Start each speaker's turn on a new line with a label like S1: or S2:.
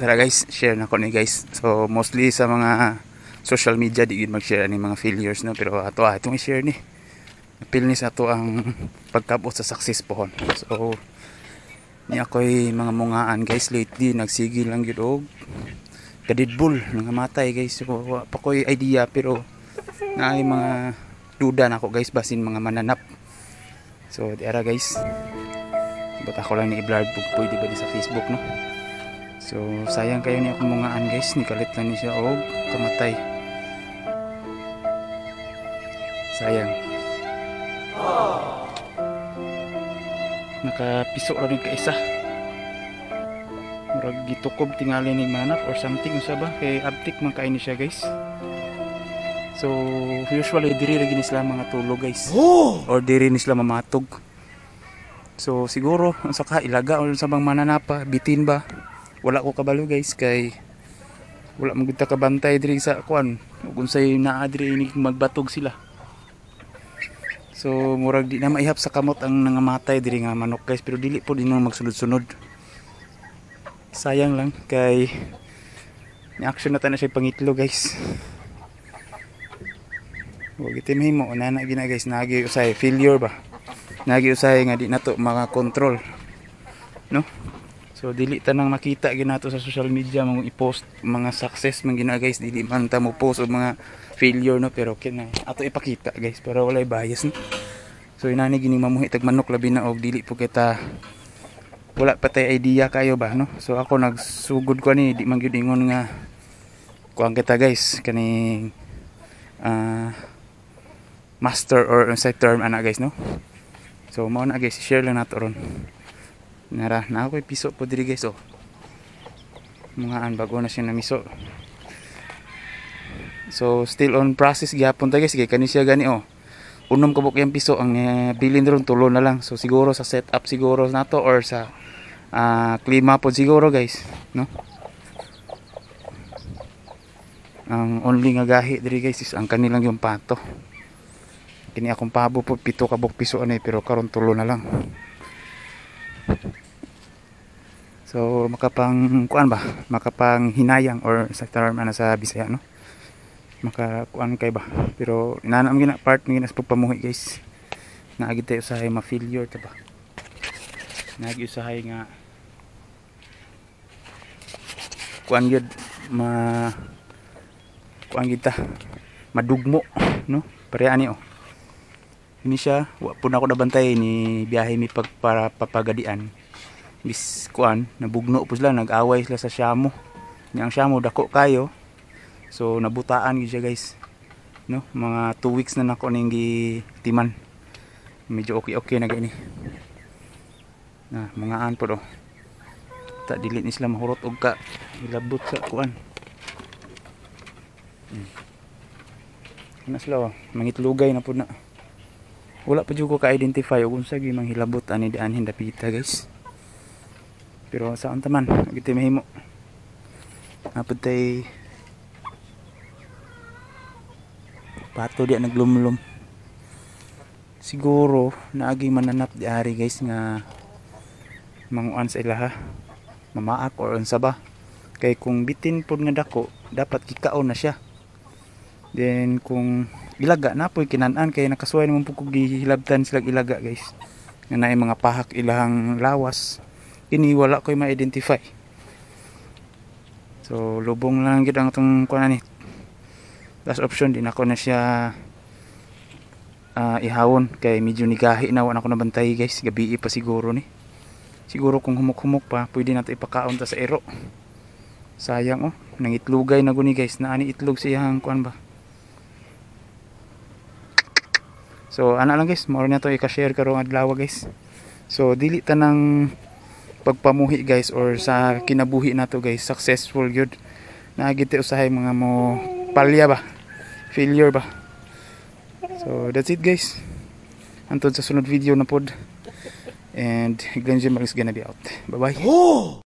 S1: Tara guys, share na ko ni guys. So mostly sa mga social media di gid mag-share ani mga failures, no, pero ato itong i-share ni. Apil ni sa ato ang pagkabot sa success pohon. So ni ako'y mga mungaan guys lately nagsige lang gyud og kadidbul, nangamatay guys. So wa pa ko'y idea, pero naay mga duda na ako guys, basin mga mananap. So di ara guys. But ako lang ni i-blurred pwede ba di sa Facebook, no? So sayang kayo ni akong mungaan guys, nikalit lang ni siya og kamatay. Sayang. Nakapiso ra ni kaisa. Murag gitukob tingali ni manap or something, unsa ba kay abtik man kay ni siya guys. So usually diri ra gini sila mga tulog guys. Or diri ni sila mamatog. So siguro unsa ka ilaga or unsa bang mananapa, bitin ba? Wala ko kabalo guys kay wala man gud ta kabantay diri sa kuan ug unsay naa diri ini magbatog sila. So murag di na maihap sa kamot ang nangamatay diri nga manok guys, pero dili po din magsunod-sunod. Sayang lang kay ni action na ta na siya pangitlo guys. Wag iti mahimo nana gina guys, nagi usay failure ba. Nagi usay nga di nato makakontrol, no? So dili tanang makita ginato sa social media mga i-post mga success man gina guys, dili man ta mo post og mga failure, no, pero kina ato ipakita guys para walay bias, no? So inani gini mamuhi tag manok, labi na og dili po kita wala pa tay idea kayo ba, no? So ako nagsugod ko ani, di man gyud ingon nga kuan kita guys kaning master or unsay term ana guys, no? So mao na guys, share lang nato ron. Nara, na ako'y piso po diri guys oh. Mga an bago na siya namiso. So still on process gyapon ta guys, kay kani siya gani oh. Unom ka buok yung piso ang bilin ron tulo na lang. So siguro sa setup siguro nato or sa klima po siguro guys, no? Ang only nga gahi diri guys is ang kanilang yung pato. Kini akong pabo po 7 ka buok piso ani, pero karon tulo na lang. So makapang kuan ba, makapang hinayang or sa term ana sa Bisaya, no, maka kuan kay ba, pero inana ang gina part ni gina sa pagpamuhi guys. Naagi tayo usahay ma-failure ta ba, naagi usahay nga kuan gyud ma kuan gyud ta madugmo, no? Pareha ani oh. Ini siya, wa pud nako nabantay ni biyahe mi pag para papagadian. Bis kuan nabugno po sila, nag-away sila sa Shamo. Ni ang Shamo dako kayo. So nabutaan gyud siya guys, no? Mga 2 weeks na nako ning gitiman. Medyo okay-okay na gani. Na mga an po do. Ta dili ni sila mahurot og ka hilabot sa kuan. Ana sila oh, mangitlugay na pud na. Wala pa jud ko ka-identify og unsa gyud manghilabot ani dianhin dapita guys. Pero saan taman, agiti mahimo. Napud tay pato di naglumlum. Siguro naagi mananap di ari guys nga manguan sa ilaha, mamaak or unsa ba. Kay kung bitin pod nga dako, dapat gikaon na siya. Then kung ilaga na poy kinan-an kay nakasuway naman pud kog gihilabtan sila ilaga guys. Nga naay mga pahak ilahang lawas. Kini wala ko'y ma-identify. So lubong lang gid ang atong kuan ani. Last option din ako na siya ihawon kay medyo nigahi na, wa na ako nabantay guys. Gabi pa siguro ni. Siguro kung humok-humok pa pwede nato ipakaon ta sa ero. Sayang oh, nangitlugay na guni guys, naani itlog sa iyang kuan ba. So ana lang guys, mao na to i-share karong adlaw guys. So dili ta nang pagpamuhi guys or sa kinabuhi nato guys successful gyud. Naagi tay usahay mga mo palya ba, failure ba. So that's it guys, antod sa sunod video na pod, and Glenn Jemar is gonna be out. Bye bye.
S2: Oh!